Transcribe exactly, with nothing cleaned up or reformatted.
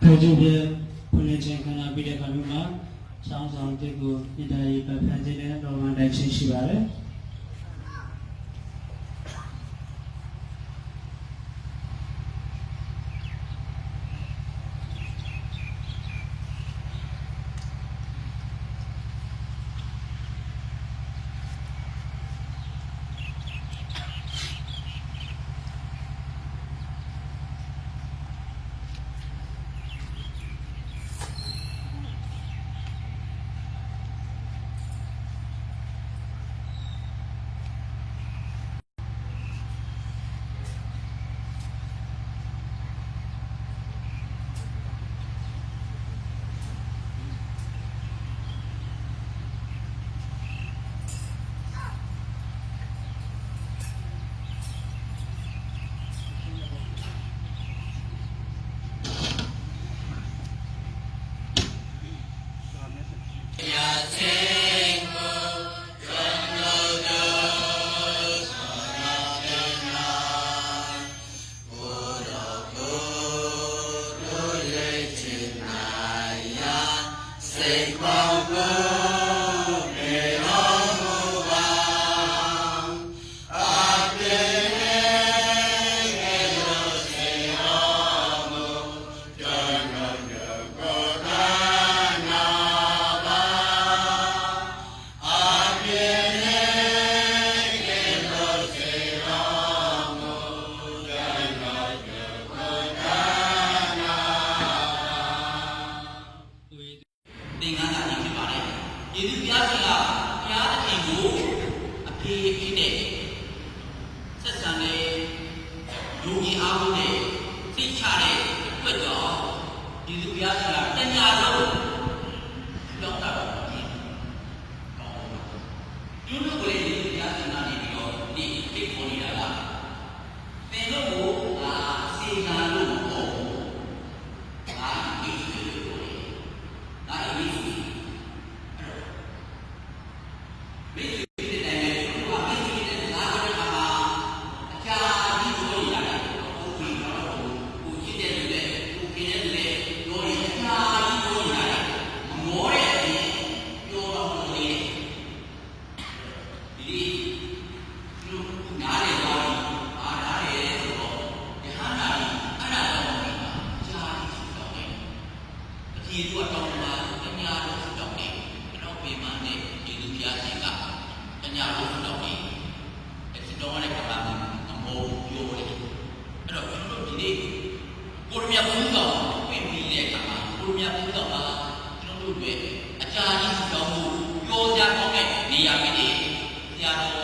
ဖွဲ့စည်းပွဲဖွင့်လှစ်ခြင်းအခမ်းအနားပြီးတဲ့အခါမျိုးမှာ ခေါင်းဆောင်သစ်ကိုမေတ္တာရေးပန်ဖျါခြင်းနဲ့တော်ဝင်တိုက်ခြင်းရှိပါတယ်။ သင်ခန်းစာကြီးဖြစ်ပါတယ်။ ယေရှုဘုရားရှင်က ဘုရားသခင်ကို အဖေအဖြစ်နဲ့ ဆက်ဆံတဲ့ လူကြီးအားလုံးနဲ့ စိတ်ချတဲ့အတွက်ကြောင့် ယေရှုဘုရားရှင်က တစ်ညလုံး ဆုတောင်းတာတော့ ကောင်းပါဘူး။ ကျွန်တော်တို့ကိုလည်း ယေရှုဘုရားရှင်ကနေပြီးတော့ ဒီဖိတ်ခေါ်နေတာက သင်တို့ကို ငါစေတနာလို့မခေါ်ဘူး။ ငါယေရှုလို့ခေါ်တယ်။ ငါယေရှု။ အဲ့တော့ မိတ်ဆွေဖြစ်တဲ့တိုင်းပဲ ကျွန်တော်တို့က မိတ်ဆွေဖြစ်တဲ့စကားပြောတဲ့အခါမှာ အကြာကြီးပြောနေရတယ်။ ကိုယ်ကိုယ်ကိုယ်ချစ်တဲ့လူနဲ့ ကိုယ်ခင်တဲ့လူနဲ့ ပြောရင် အကြာကြီးပြောနေရတယ်။ မမောတဲ့အပြင် ပြောတော့ပြောနေတယ်။ ဒီနေ့ သူတို့နားလည်သွားပြီ။ ဘာနားလည်လဲဆိုတော့ ရဟန္တာတွေ အဲ့ဒါကြောင့်မသိတာ အကြာကြီးဆုတောင်းတယ်။ အထီးသူအတောင်းမှာ တညလုံးဆုတောင်းတယ်။ ကျွန်တော်ပင်မနဲ့ကျေးဇူးဘုရားရှင်က တညလုံးဆုတောင်းတယ်။ ဆုတောင်းရတဲ့ခါမှာ အမောပြောတယ်။ အဲ့တော့ ကျွန်တော်တို့ဒီနေ့ ကိုရီးယားဘုန်းတော်ဝင်ပြီးတဲ့အခါမှာ ကိုရီးယားဘုန်းတော်မှာ ကျွန်တော်တို့အတွက် အကြာကြီးဆုတောင်းဖို့ ပြောကြားကောင်းတဲ့နေရာဖြစ်တယ်။ ဆရာတော်